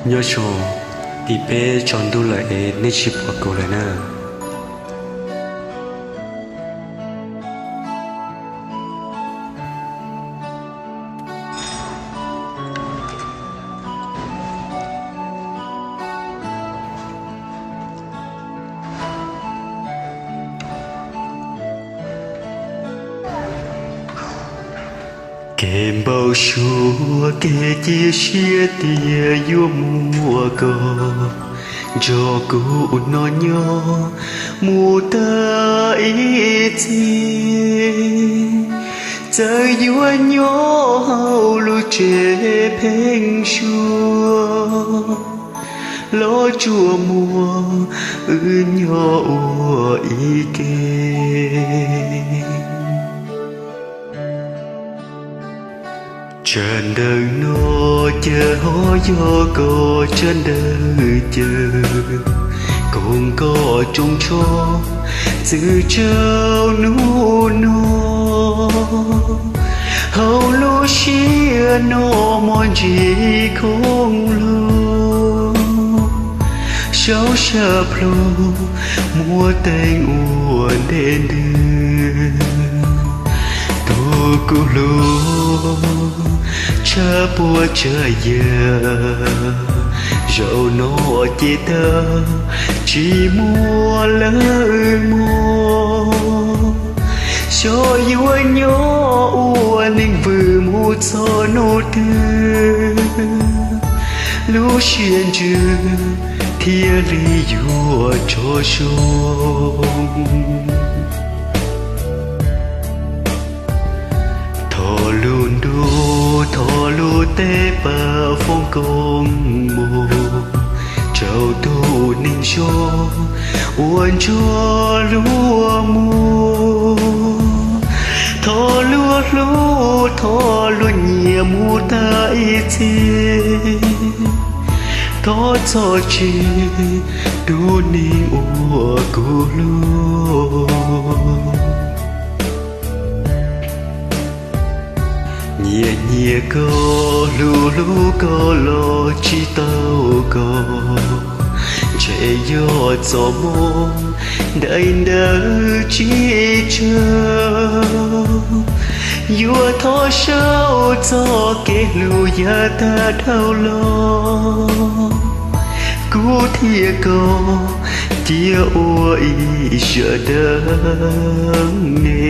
Nyob zoo, tim peb tsaus ntuj lawm es nej tsis pom kuv lawm na. Kev npau suav kev cia siab tias yuav muaj koj nrog kuv ua no nyob mus tag ib txhis. Txawm yuav nyob hauv lub tsev pheeb suab, los tsuas muaj wb nyob ua ib ke. Tsam ntawm no cas ho yog koj tsam ntawm caws, koom koj rooj ntsho txwm tsaus nub no. Hauv lub siab no muaj ntsis khoob lug, saum sab plhu muaj teeb ua ntev ntws. Tus kuv hlub, tshaj puas tsav yam, zaum no ces tau tsis muaj lawv mog. Xyov yuav nyob ua neeg vwm mus txog hnub twg, lub siab ntsws thiaj li yuav tso zoo. Thov lub ntuj thov lub teb pab foom koob mus rau tus neeg zoo uas nrog luag mus. Thov luag hlub thov luag nyiam mus tag ib txhis. Thov txhob tseg tus neeg uas kuv hlub. Nyiam nyiam koj hlub hlub koj los tsis tau koj, ntshe yog txoj hmoo ntais ntawd tsis tsawg. Yuav thov saub txoj kev hlub yav tag dhau los, kuv thiab koj cia ua ib sawv daws ne.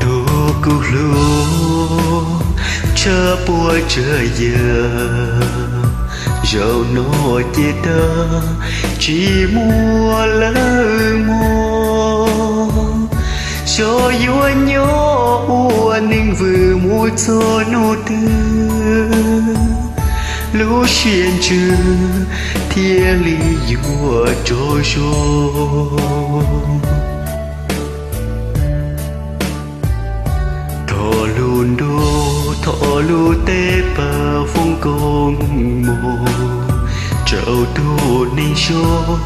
Tus kuv hlub, tshaj puas tsav yam, zaum no ces tau tsis muaj lawv mog. Xyov yuav nyob ua neeg vwm mus txog hnub twg, lub siab ntsws thiaj li yuav tso zoo. Thov lub ntuj thov lub teb pab foom koob mus rau tus neeg zoo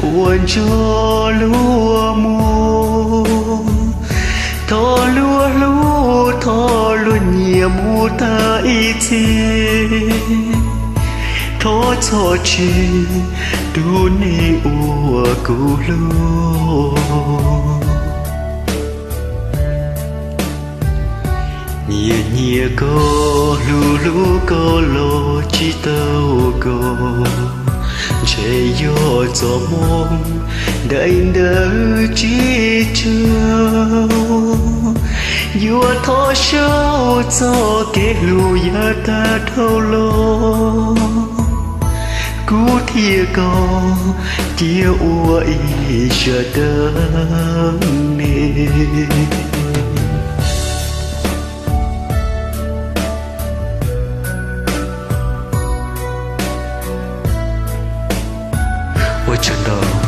uas nrog luag mus. Thov luag hlub thov luag nyiam mus tag ib txhis. Thov txhob tseg tus neeg uas kuv hlub. Nyiam nyiam koj hlub hlub koj los tsis tau koj, ntshe yog txoj hmoo ntais ntawd tsis tsawg. Yuav thov saub txoj kev hlub yav tag dhau los, kuv thiab koj cia ua ib sawv daws ne. Ua Sawv daws